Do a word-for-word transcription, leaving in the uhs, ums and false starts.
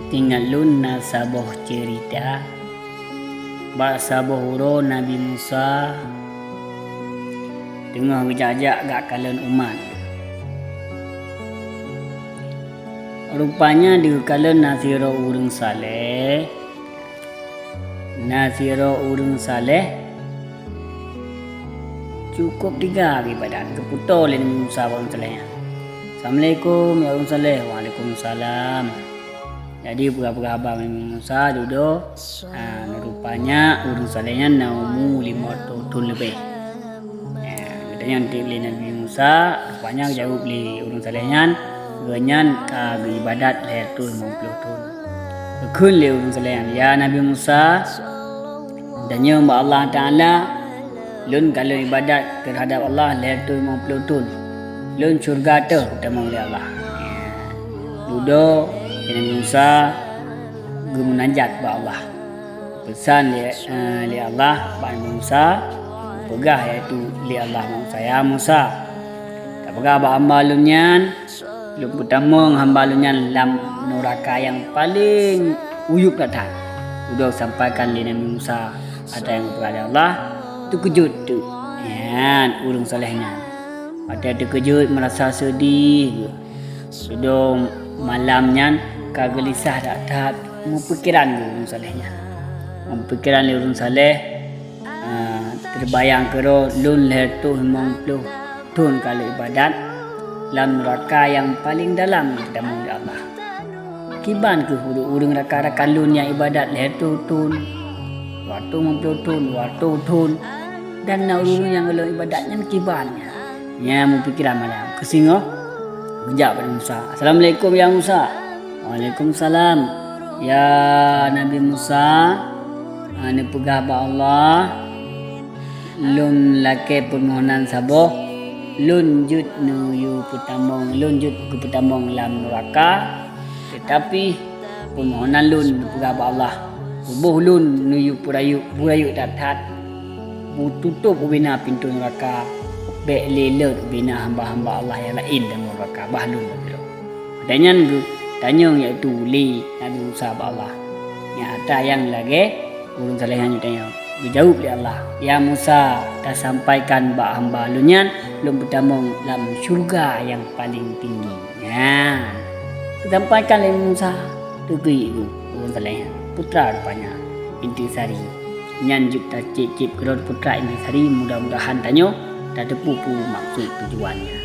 Teuingat lôn na saboh ceurita, bak saboh uroe Nabi Musa teungoh geujak-jak gak kalon umat. Rupanya di kalon na sidroe ureuëng saleh, na sidroe ureuëng saleh cukôp teuga geuibadat, geupeutoe lé Nabi Musa bak ureuëng saleh nyan. "Assalamualaikum, ya ureuëng saleh." "Waalaikumsalam." Jadi peugah-peugah haba Nabi Musa dudoe, ha, rupanya ureuëng saleh nyan na umu limong reutôh thon leubeh. Ha, geutanyong lé Nabi Musa, rupanya geujaweueb lé ureuëng saleh nyan, gobnyan ka geuibadat lhée reutôh limong ploh thon. Geukheun lé ureuëng saleh nyan, "Ya Nabi Musa, tanyong bak Allah Taala, lôn ka lôn ibadat teuhadab Allah lhée reutôh limong ploh thon. Lôn syeuruga teuh kutamong lé Allah." Dudoe Nabi Musa geumunajat bak Allah. Peusan lé, eh, lé Allah bak Nabi Musa, peugah yaitu lé Allah bak Musa, "Ya Musa, tapeugah bak hamba lôn nyan, lôn peutamong hamba lôn nyan lam nuraka nyang paleng uyueb that-that." Dudoe sampaikan lé Nabi Musa ata nyang geupeugah lé Allah, teukeujot teuk nyan ureuëng saleh nyan. Watée teukeujot meurasa seudeh geuh. Dudoe malam nyan ka geulisah that-that meupikeran lé ureuëng saleh nyan. Meupikeran lé ureuëng saleh, ah, teubayang keudroe lôn lhée reutôh limong ploh thon ka lôn ibadat lam nuraka nyang paleng dalam geutamong lé Allah. Kiban kheueh ureuëng-ureuëng raka-raka lôn nyang ibadat lhée reutôh thon, dua reutôh limong ploh thon, dua reutôh thon, dan na ureuëng-ureuëng nyang lôn ibadat nyan kiban nyan? Nyan meupikeran malam. Keusingoh geujak bak Nabi Musa, "Assalamualaikum ya Musa." "Waalaikumsalam." "Ya Nabi Musa, hana neupeugah bak Allah, lôn lakée peumohonan saboh, lôn jeuet neuyue peutamong, lôn jeuet geupeutamong lam nuraka. Teutapi peumohonan lôn neupeugah bak Allah, tuboh lôn neuyue peurayeuk, peurayeuk that-that, beututôb ubena pintoe nuraka, bék lé lôt ubena hamba-hamba Allah nyang laén lam nuraka, bah lôn keudroe." Watée nyan geutanyong yaitu lé Nabi Musa bak Allah, nyang ata nyang lagée ureuëng saleh nyan geutanyong. Geujaweueb lé Allah, "Ya Musa, tasampaikan bak hamba lôn nyan lôn peutamong lam syeuruga nyang paleng tinggi." Nyan geusampaikan lé Musa, teukeujot ureuëng saleh nyan, putra rupanya, binti Sari. Nyan jeuet tacieb-cieb keudroe putra binti Sari, mudah-mudahan tanyoe tateupeue peue maksud tujuan nyan.